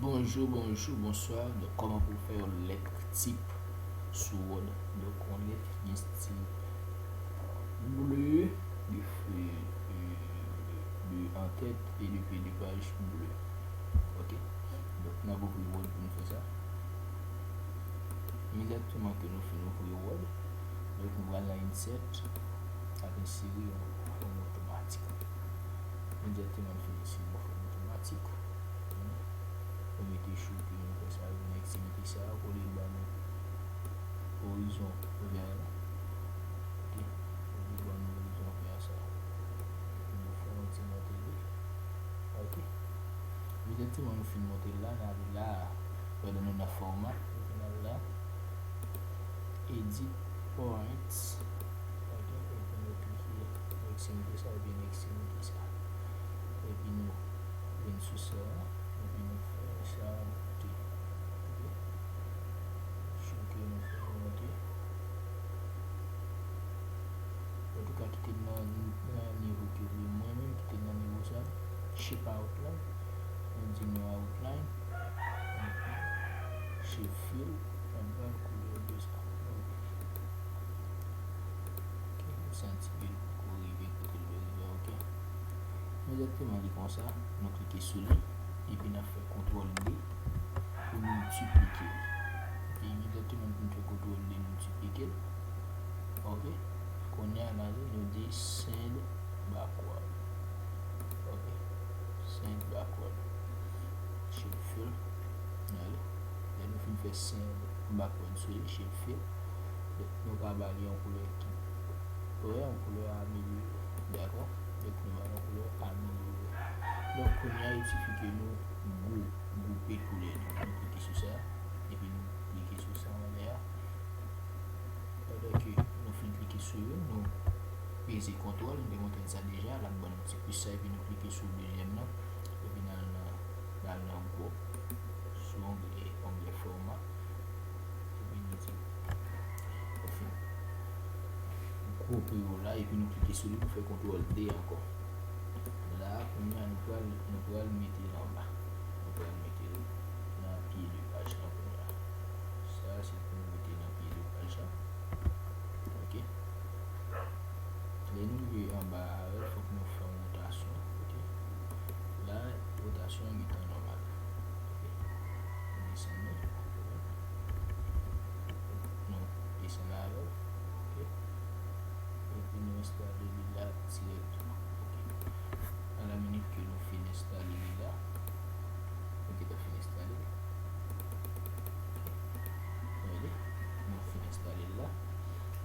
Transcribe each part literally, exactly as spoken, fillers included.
Bonjou, bonjou, bonswa. Donk, kòman pou fè yon lèt tip sou Word? Donk, yon lèt ki gen stil ble, de, de, de, de antèt e de pye de paj ble. Ok? Donk, n ap ouvri Word pou nou fè sa. Imedyatman ke nou fin ouvri Word, donk, nou pral nan Insert, ap ensere yon fòm otomatik. Imedyatman nou fin ensere yon fòm otomatik, nou mete chou ke nou fè sa, nou ekstende sa pou li ban nou orizon vè la. Ok, pou li ban nou orizon vè sa. Nou fè yon ti monte li. Ok. Imedyatman nou fin monte la, n ale la, pandan nou nan fòma, nou vin al la, Edit Point. Ok, epi nou klike, nou ekstende sa, epi nou ekstende sa. Epi nou vin sou sa, epi nou fè sa monte. Ok. Chou ke nou fè monte. Antouka, kite l nan, nan nivo ke w vle. Mwen menm, kite l nan nivo sa. Shape Outline. Nou di nou Outline. Epi Shape Fill. N ap ba l koulè ble sa. Ok. Ok, m santi ke l poko rive kote l dwe rive, ok. Imedyatman li konsa, nou klike sou li, epi n ap fè kontwòl D pou nou diplike li. Ok, imedyatman pou nou fè kontwòl D, nou diplike l. Ok, kounye a n ale, nou di send backward. Ok, send backward. Shift fill. N ale. Lè nou fin fè send backward sou li, Shift fill, donk, nou ka ba li yon koulè ki, wè, yon koulè amelyore. Dakò? Donk, nou ba li yon koulè amelyore. Donk, kounye a, il sifi ke nou gwou-, gwoupe koulè nou. Nou klike sou sa, epi nou klike sou sa anlè a. Pandan ke nou fin klike sou yo, nou peze kontwòl, nou te montre n sa deja, l ap ban nou ti plis sa, epi nou klike sou dezyèm nan, epi n al nan, n al nan gwoup, sou onglè, onglè fòma, epi nou di, nou fin gwoupe yo la, epi nou klike sou li pou fè kontwòl D ankò. La, kounye a, nou pral, nou pral mete l anba. Nou pral mete l nan pye de paj la kounye a. Sa, se pou nou mete nan pye de paj la. Ok. Lè nou rive anba a, fòk nou fè yon wotasyon. Ok. La, wotasyon an gentan nòmal. Ok. Nou desann li. Nou desann avè l. Ok. Epi nou enstale li la dirèkteman. Ok. Nan la minit ke nou fin enstale li la, nou gentan fin enstale li. Ok. Gade, nou fin enstale l la.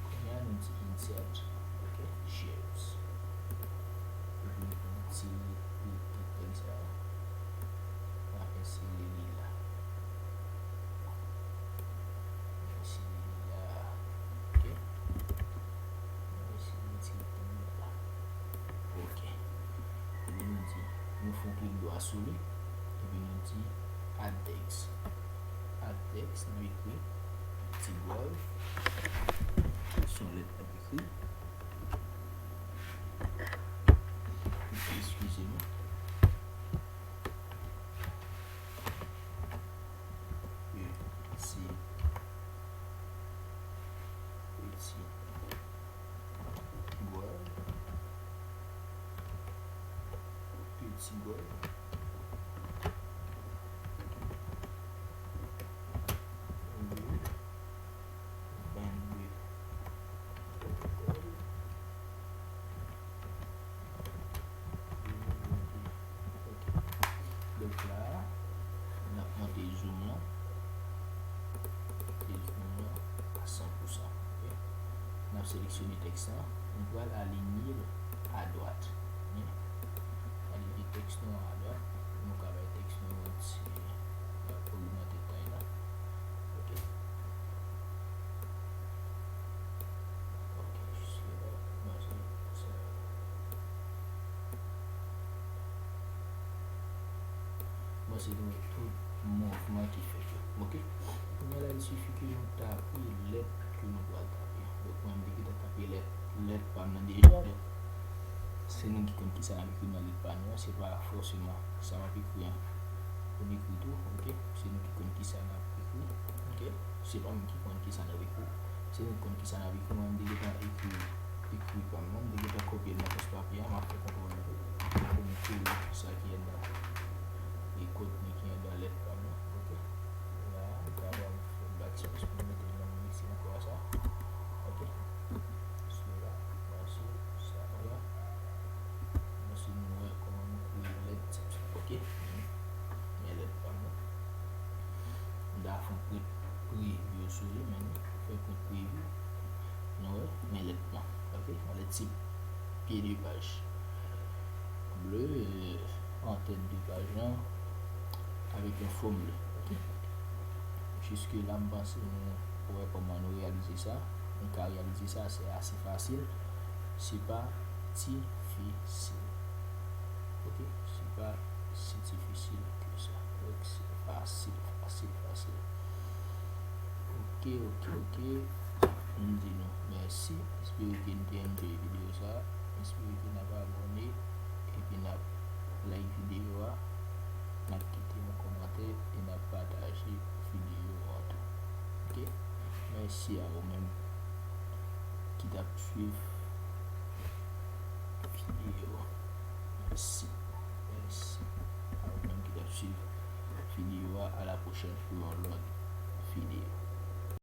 Kounye a, nou di insert, ok, shapes. Epi nou pran ti rektang sa a. N ap ensere li la. N ap ensere li la. Ok. N ap ensere ti rektang la. Ok. Epi nou di, nou fè yon klik dwa sou li. Epi nou di add text. Add text, n ap ekri ti gòl. Se yon lèt n ap ekri. Eskize nou. Peti, peti gòl. Peti gòl. Vennde. Ok. Donk la, n ap monte zoom lan. Monte zoom lan a san pou san, ok? N ap seleksyone tèks lan. Nou pral alinye l adwat. Alinye tèks nou an adwat. Nou ka bay tèks nou yon ti, n ap ogmante tay la. Ok. Ok, jis la, bon, se sa. Bon, se nou tout mouvman ki fèt yo. Ok? Kounye a la, il sifi ke nou tape lèt ke nou pral tape. Donk, mwen, m te gentan tape lèt, lèt pa m nan deja. Donk, se nou ki konn ki sa n ap ekri nan lèt pa nou an, se pa fòseman sa m ap ekri an. pou n ekri tou, ok? Se nou ki konn kisa n ap ekri, ok? Se pa mwen ki konn kisa n ap ekri. Se nou ki konn kisa n ap ekri. Mwen, m te gentan ekri, ekri pa m nan. M te gentan kopye l nan sòs papye a. M ap fè kontwòl V pou m kouri sa ki anndan. E kontni ki anndan lèt pa m nan, ok? La, m kapab fè yon bati plis pou m mete l nan miks ankò sa, ok? Sou la, m pase sa, ok? Men si nou wè kòman nou kouri lèt, ok? Men lèt pa m nan. M ta fè yon print preview sou li, men nou fè print preview. Nou wè, men lèt lan, ok? Yon lèt tip pye de paj. Ble, euh, an tèt de paj lan, avèk yon fon ble, ok? Jiske la, m panse nou wè kòman nou reyalize sa. Nou ka reyalize sa, se ase fasil. Se pa difisil. Ok? Se pa si difisil ke sa. Donk, se fasil, fasil, fasil. Ok, ok, ok. M di nou mèsi. Espere ke n te enjoy videyo sa. Espere ke n ap abòne epi n ap like videyo a. N ap kite yon kòmantè e n ap pataje videyo an tou. Ok? Mèsi a ou menm ki t ap swiv videyo. Mèsi. Mèsi a ou menm ki t ap swiv videyo a. A la pwochèn pou yon lòt videyo.